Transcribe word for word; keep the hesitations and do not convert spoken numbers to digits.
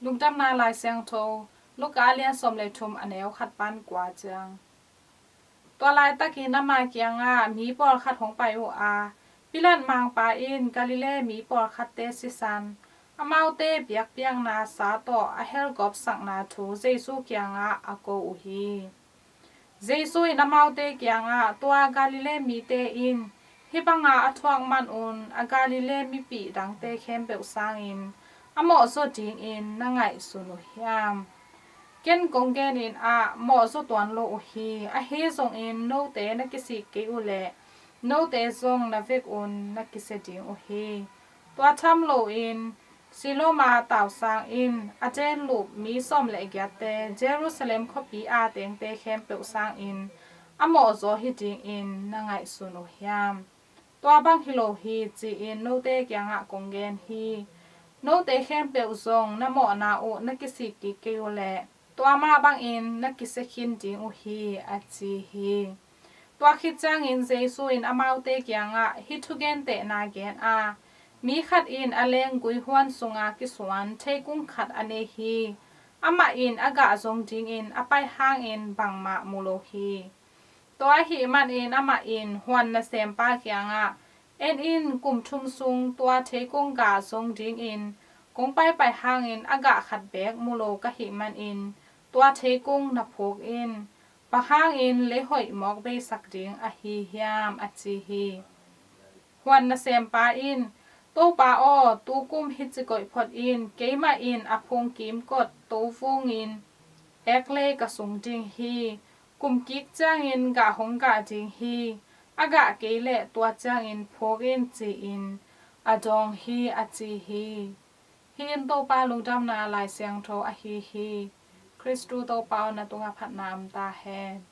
Lungdamna Lai Siangtho, Luka a lian sawm le thum, a neu khat pan kua ciang. Tua laitakin ama kiangah mi pawlkhat hong pai uh a, Pilat mangpa in Galilee mi pawlkhatte sisan, amaute biakpiakna sa tawh a helgawpsakna thu Jesu kiangah a ko uh hi. Jesu in amaute kiangah, tua Galilee mite in hih banga a thuak manun a Galilee mipih dangte khempeuh sangin a mawhzaw dingin na ngaihsun uh hiam? Ken kong genin ah, mawhzaw tuan lo uh hi. Ahi zongin note na kisik kei uh leh note zong na vekun na kisia ding uh hi. Tua tham loin Siloam a tausang in a denlup mi sawm le giatte, Jerusalem khuapi a tengte khempeuh sangin a mawhzaw hi dingin na ngaihsun uh hiam? Tua bang hi lo hi, ci-in note kiangah kong gen hi. Note khempeuh zong na mawhna uh na kisik kik kei uh leh tua mah bangin na kisia khin ding uh hi, a ci hi. Tua khit ciangin Jesu in amaute kiangah hih thugentehna gen a, mi khat in a lenggui huan sunga kisuan theikung khat a nei hi. Amah in a gah zong dingin a pai hangin bangmah mu lo hi. Tua ahih manin amah in huan nasempa kiangah, en in, kum thum sung tua theikung gah zong dingin kong paipai hangin a gah khat beek mu lo ka hih manin tua theikung na phuk in. Bang hangin lei hoih mawk beisak ding ahi hiam? a ci hi. Huan nasempa in, Topa aw, tukum hici koih phot in, keimah in a phung kimkot to vungin eklei ka sung ding hi. Kum kik ciangin gah hong gah ding hi. A gah kei leh tua ciangin phuk in, ci-in a dawng hi, a ci hi. Hih in Topa lungdamna Lai Siangtho ahi hi. Khristu Topa aw, na tungah phatna om ta hen.